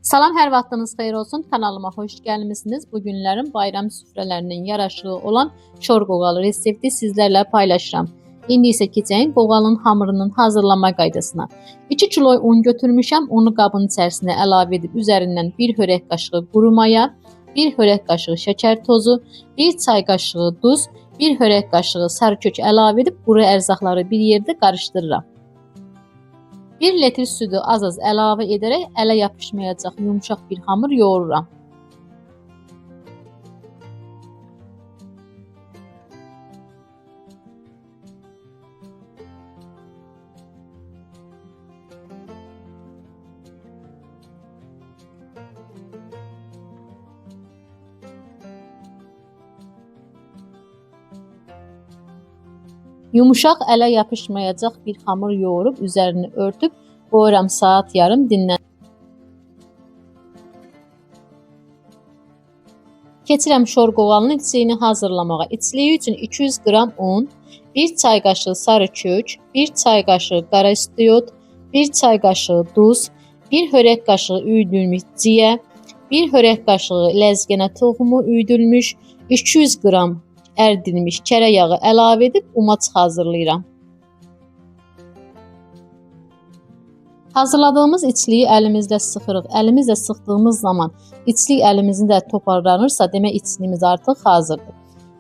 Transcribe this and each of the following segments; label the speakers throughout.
Speaker 1: Salam, hər vaxtınız xeyir olsun. Kanalıma hoş gəlmisiniz. Bu günlərin bayram süfrələrinin yaraşığı olan şor qoğalı resepti sizlərlə paylaşıram. İndi isə keçəyim qoğalın hamurunun hazırlama qaydasına. 2 kilo un götürmüşəm. Unu qabın içərisinə əlavə edib üzərindən 1 hörək qaşığı quru maya, 1 hörək qaşığı şəkər tozu, 1 çay qaşığı duz, 1 hörək qaşığı sarı kök əlavə edib quru ərzaqları bir yerdə qarışdırıram. 1 litr südü az-az əlavə edərək ələ yapışmayacaq yumşaq bir hamur yoğururam. Yumuşaq, ələ yapışmayacaq bir hamur yoğurub üzərini örtüb qoyuram saat yarım dinlən. Keçirəm şor qoğalının içliyini hazırlamağa. İçliyi üçün 200 qram un, 1 çay qaşığı sarı kök, 1 çay qaşığı qara istiot, 1 çay qaşığı duz, 1 hörək qaşığı üyüdülmüş ciyə, 1 hörək qaşığı ləzgənə toxumu üyüdülmüş, 200 qram əridilmiş kərə yağı əlavə edib umaç hazırlayıram. Hazırladığımız içliyi əlimizlə sıxırıq. Əlimizlə sıxdığımız zaman içlik əlimizin də toparlanırsa, demək içliyimiz artıq hazırdır.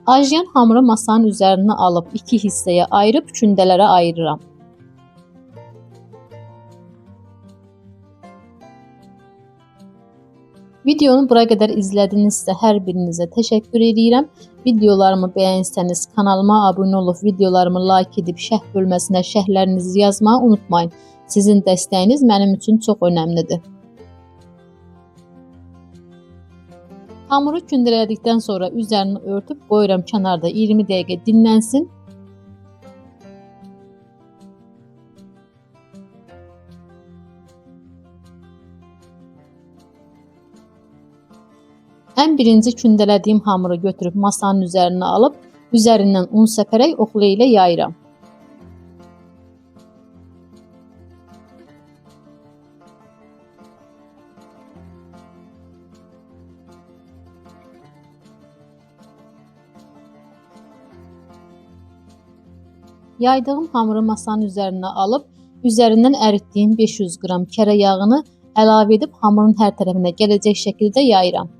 Speaker 1: Ajyan hamuru masanın üzərinə alıb 2 hissəyə ayırıb kündələrə ayırıram. Videonu bura qədər izlədinizsə hər birinizə təşəkkür edirəm. Videolarımı bəyənsəniz kanalıma abunə olub videolarımı like edib şərh bölməsinə şərhlərinizi yazmağı unutmayın. Sizin dəstəyiniz mənim üçün çox önəmlidir. Hamuru kündələdikdən sonra üzərini örtüb qoyuram kənarda 20 dəqiqə dinlənsin. Ən birinci kündələdiyim hamuru götürüb masanın üzərinə alıb, üzərindən un səpərək oxla ilə yayıram. Yaydığım hamuru masanın üzərinə alıb, üzərindən əritdiyim 500 qram kərə yağını əlavə edib hamurun hər tərəfinə gələcək şəkildə yayıram.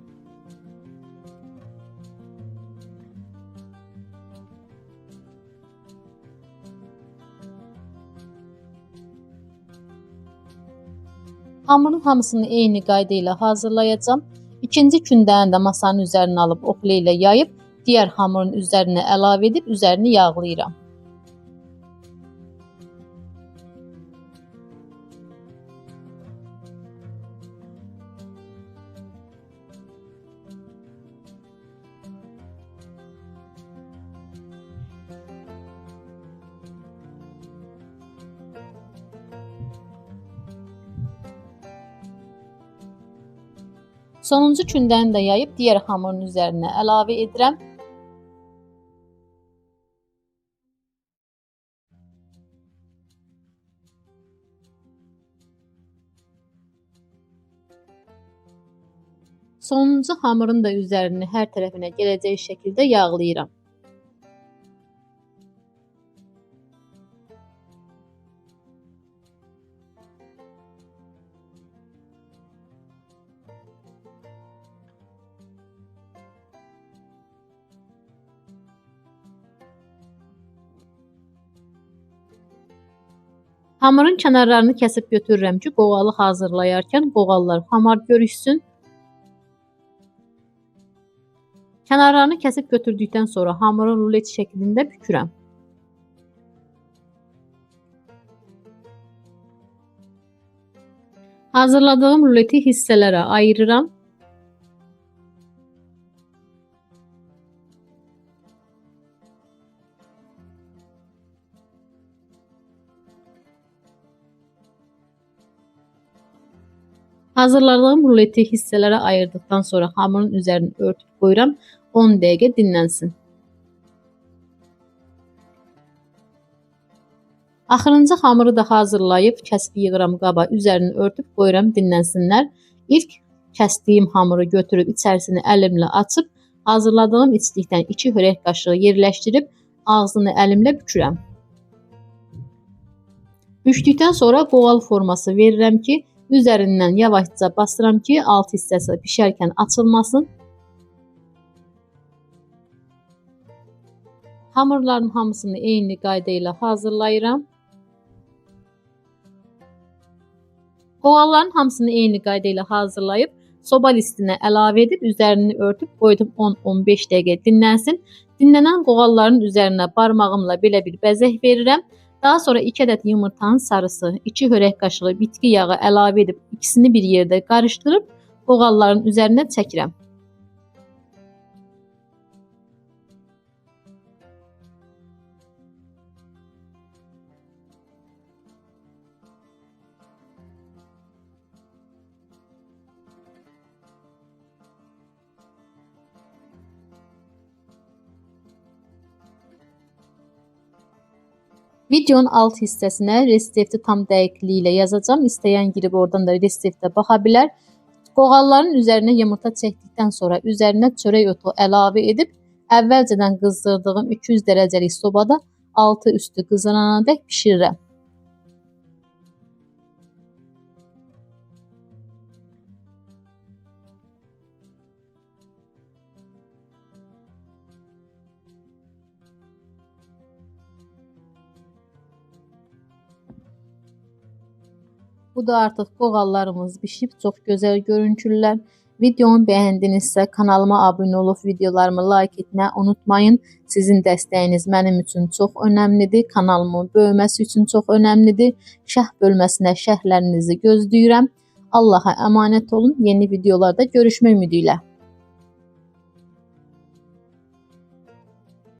Speaker 1: Hamurun hamısını eyni qayda ilə hazırlayacağam. İkinci kündəni də masanın üzərinə alıb oxla ilə yayıb, digər hamurun üzərinə əlavə edib üzərini yağlayıram. Sonuncu kündəni də yayıb digər hamurun üzərinə əlavə edirəm. Sonuncu hamurun da üzərini hər tərəfinə gələcək şəkildə yağlayıram. Hamurun kənarlarını kəsib götürürəm ki, qoğalı hazırlayarkən qoğallar hamar görüşsün. Kənarlarını kəsib götürdükdən sonra hamuru rulet şəklində bükürəm. Hazırladığım ruleti hissələrə ayırıram. Hazırladığım ruleti hissələrə ayırdıqdan sonra hamurun üzərini örtüb qoyuram, 10 dəqiqə dinlənsin. Axırıncı hamuru da hazırlayıb kəsib yığıram qaba, üzərini örtüb qoyuram dinlənsinlər. İlk kəsdiyim hamuru götürüb içərisini əlimlə açıb hazırladığım içlikdən 2 hörək qaşığı yerləşdirib ağzını əlimlə bükürəm. Bükdükdən sonra qoğal forması verirəm ki, üzərindən yavaşca basıram ki, alt hissəsi pişərkən açılmasın. Hamurların hamısını eyni qayda ilə hazırlayıram. Qoğalların hamısını eyni qayda ilə hazırlayıb soba listinə əlavə edib üzərini örtüb qoydum 10-15 dəqiqə dinlənsin. Dinlənən qoğalların üzərinə barmağımla belə bir bəzək verirəm. Daha sonra 2 ədəd yumurtanın sarısı, 2 hörək qaşığı bitki yağı əlavə edib ikisini bir yerdə qarışdırıb qoğalların üzərinə çəkirəm. Videonun alt hissəsinə resepti tam dəqiqliyi ilə yazacağam. İstəyən girib oradan da reseptə baxa bilər. Qoğalların üzərinə yumurta çəkdikdən sonra üzərinə çörək otu əlavə edib əvvəlcədən qızdırdığım 200 dərəcəlik sobada altı üstü qızarana dək bişirirəm. Bu da artıq qoğallarımız bişib, çox gözəl görüntülər. Videomu bəyəndinizsə kanalıma abunə olub videolarımı like etməyi unutmayın. Sizin dəstəyiniz mənim üçün çox önəmlidir. Kanalımın böyüməsi üçün çox önəmlidir. Şərh bölməsinə şərhlərinizi gözləyirəm. Allaha əmanət olun. Yeni videolarda görüşmək ümidi ilə.